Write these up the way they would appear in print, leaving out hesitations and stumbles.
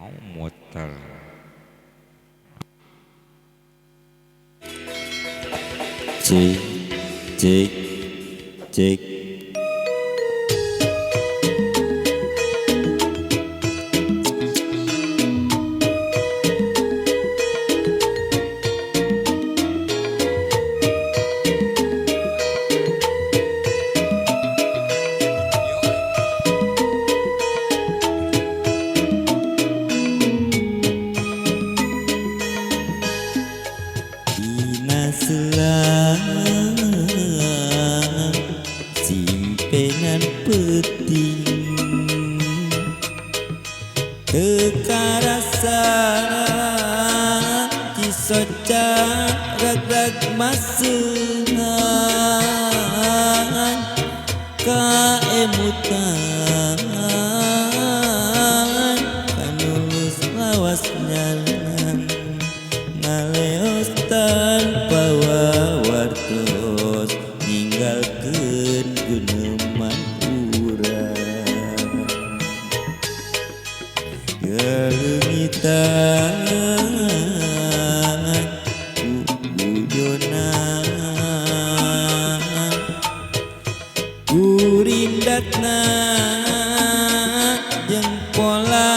Muter. Cek cek cek. Simpenan peuting teu karasa cisoca rag-rag maseuhan kaemutan kanulus lawas nyanan ngaleos tanpa wawartos ninggalkeun guneman urang galeungitan ku guyonan kurindatna jeung pola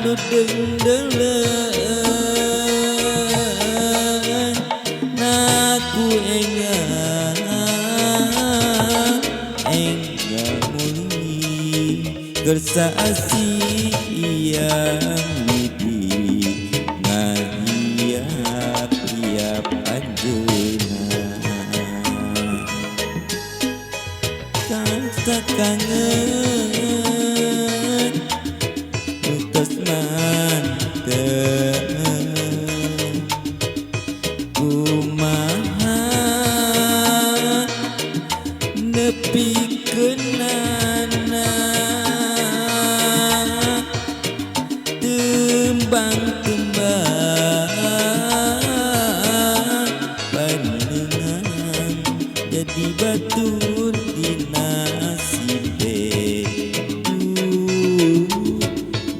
nu deungdeuleun naku enggal enggal muli gersa asih widi ngahiap-hiap anjeunna rasa kangen nu tos mantep kumaha nepikeunana tembang-tembang panengan jadi batur dina sipe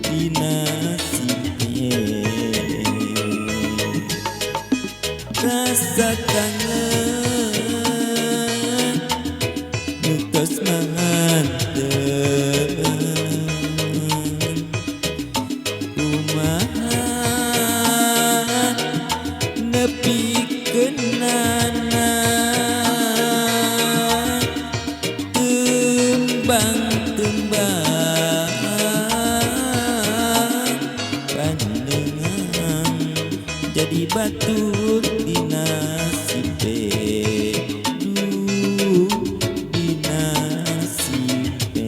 dina sipe rasa kangen nu tos mantep kumaha nepikeunana tembang-tembang panengan jadi batur dina sipe duh dina sipe.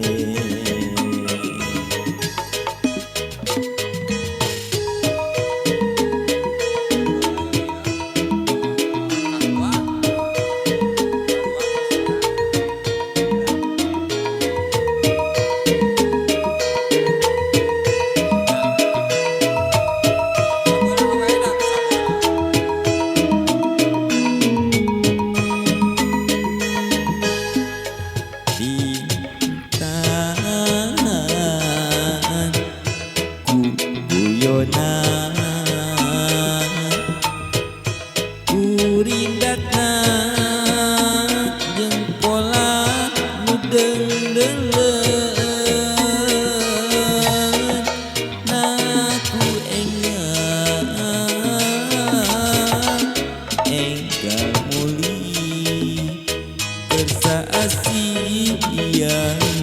Bintang ku guyonan kurindatna jeung pola nu deungdeuleun naku enggal enggal muli kersa asih yang